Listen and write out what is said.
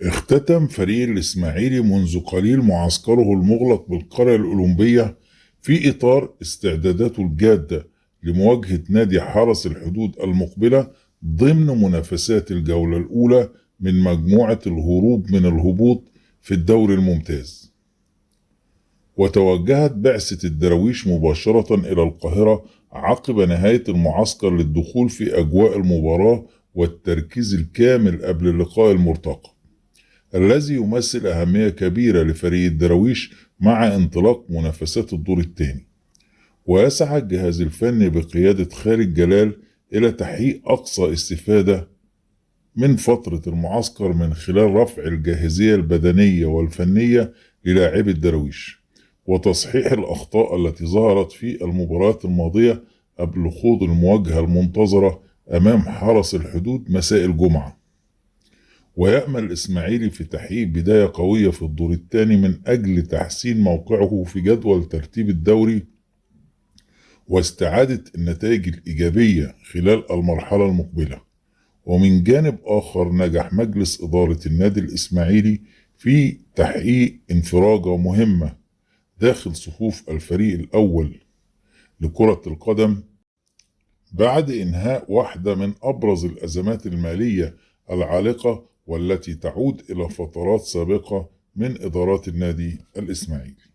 اختتم فريق الإسماعيلي منذ قليل معسكره المغلق بالقرية الأولمبية في إطار استعداداته الجادة لمواجهة نادي حرس الحدود المقبلة ضمن منافسات الجولة الأولى من مجموعة الهروب من الهبوط في الدوري الممتاز. وتوجهت بعثة الدراويش مباشرة إلى القاهرة عقب نهاية المعسكر للدخول في أجواء المباراة والتركيز الكامل قبل اللقاء المرتقب، الذي يمثل أهمية كبيرة لفريق الدراويش مع انطلاق منافسات الدور الثاني. ويسعى الجهاز الفني بقيادة خالد جلال إلى تحقيق أقصى استفادة من فترة المعسكر من خلال رفع الجاهزية البدنية والفنية للاعبي الدراويش، وتصحيح الأخطاء التي ظهرت في المباريات الماضية قبل خوض المواجهة المنتظرة أمام حرس الحدود مساء الجمعة. ويأمل الإسماعيلي في تحقيق بداية قوية في الدور الثاني من أجل تحسين موقعه في جدول ترتيب الدوري واستعادة النتائج الإيجابية خلال المرحلة المقبلة. ومن جانب آخر نجح مجلس إدارة النادي الإسماعيلي في تحقيق انفراجة مهمة داخل صفوف الفريق الأول لكرة القدم بعد إنهاء واحدة من أبرز الأزمات المالية العالقة والتي تعود إلى فترات سابقة من إدارات النادي الإسماعيلي.